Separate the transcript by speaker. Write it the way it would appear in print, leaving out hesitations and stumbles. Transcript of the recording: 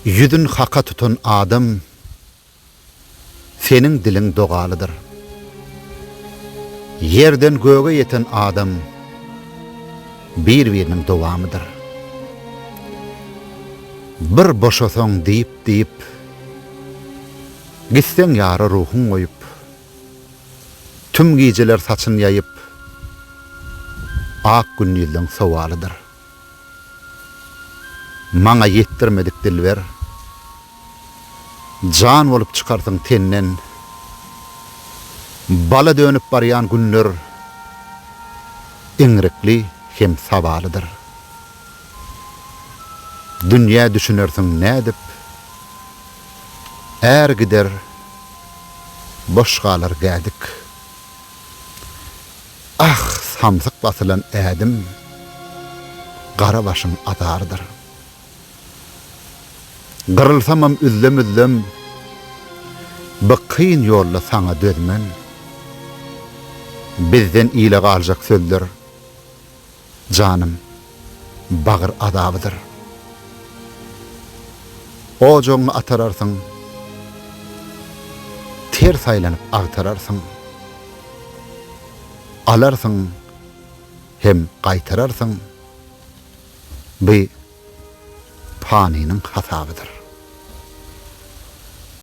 Speaker 1: Ýüzün Haka tutan adam seniň diliň dogalydyr. Ýerden göge ýeten adam bir-biriniň dowamydyr. Bir boşasaň diýip-diýip, gitseň ýara ruhuň goýup, tüm gijeler saçyn ýaýyp, ak gündizleň sowalydyr. Maňa ýetdirmedik dilber. Jan bolup çykarsyň tenden. Bala dönüp barýan günler iňrikli hem sabalydyr. Dünýä düşünersiň nädip, Är gider, boş galar gädik. Ah, samsyk basylan ädim gara başyň azarydyr. Gyrylsamam üzlem-üzlem, bu kyn ýolda saňa dözmen. Bizden ile galjak sözler, janym, bagyr azabydyr. Ojagyňy atararsyň, ters aýlanyp agtararsyň. Alarsyň hem gaýtararsyň, bu panynyň hasabydyr.